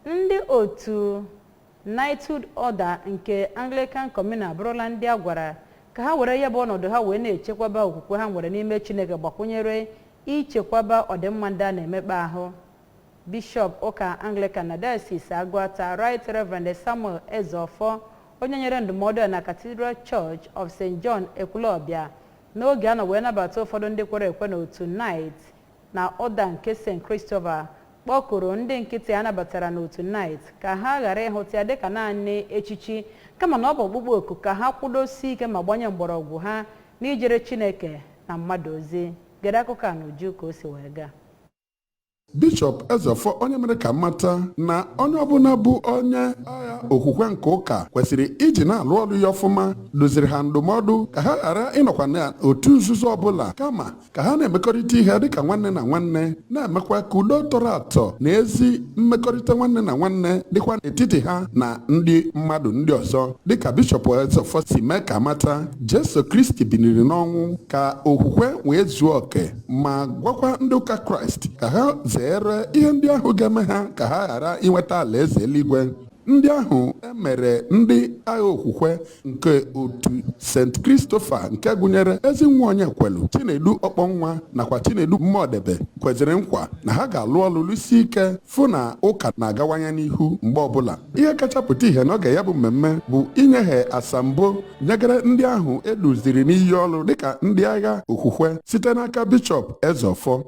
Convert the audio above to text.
Ndị otu Knighthood Order nke Anglican Communion abụrụla ndị a gwara ka ha were ya bụ ọnọdụ ha wee na-echekwaba okwukwe ha nwere n'ime Chineke, gbakwunyere ichekwaba ọdịmma ndị a na-emekpa ahụ. Bishọp ụka Anglican na Diocese Agụata, Right Reverend Samuel Ezeọfọ, onye nyere ndụmọdụ a na Cathedral Church of St. John, Ekwulọbịa, n'oge a nọ wee nabata ụfọdụ ndị kwere ekwe n'otu Knight na Order nke St. Christopher, kpọkuru ndị nkịtị a nabatara n'otu Knight ka ha ghara ịhụta ya dịka naanị echichi, kama na ọ bụ ọkpụkpọ oku ka ha kwụdosie ike ma gbanye mgbọrọgwụ ha n'ijere Chineke na mmadụ ozi. Gere akụkọ a n'uju ka o si wee gaa. Bishọp Ezeọfọ, onye mere ka mata na onye ọbụla bụ onye agha okwukwe nke ụka kwesịrị iji na-alụ ọrụ ya ọfụma, duziri ha ndụmọdụ ka ha ghara ịnọkwa n'otu nzuzo ọbụla, kama ka ha na-emekọrịta ihe dịka nwanne na nwanne, na-emekwa ka udo tọrọ atọ na ezi mmekọrịta nwanne na nwanne dịkwa n'etiti ha na ndị mmadụ ndị ọzọ. Dịka Bishọp Ezeọfọ si mee ka mata, Jesu Kristi biniri n'ọnwụ ka okwukwe wee zuo oke, ma gwakwa ndị ụka Kraịst ka ha zere ihe ndị ahụ ga-eme ha ka ha ghara inweta alaeze eluigwe. Ndị ahụ emere ndị agha okwukwe nke otu St. Christopher, nke gụnyere Ezinwa Onyekwelu, Chinedu Ọkpọnwa nakwa Chinedu Mmọdebe, kweziri nkwa na ha ga-alụ ọlụ lụsie ike fụ na ụka na-agawanye n'ihu mgbe ọbụla. Ihe kacha pụta ìhè n'oge ya bụ mmemme bụ inyehe asambo nyegara ndị ahụ eduziri n'iyi ọrụ dịka ndị agha okwukwe site n'aka Bishọp Ezeọfọ.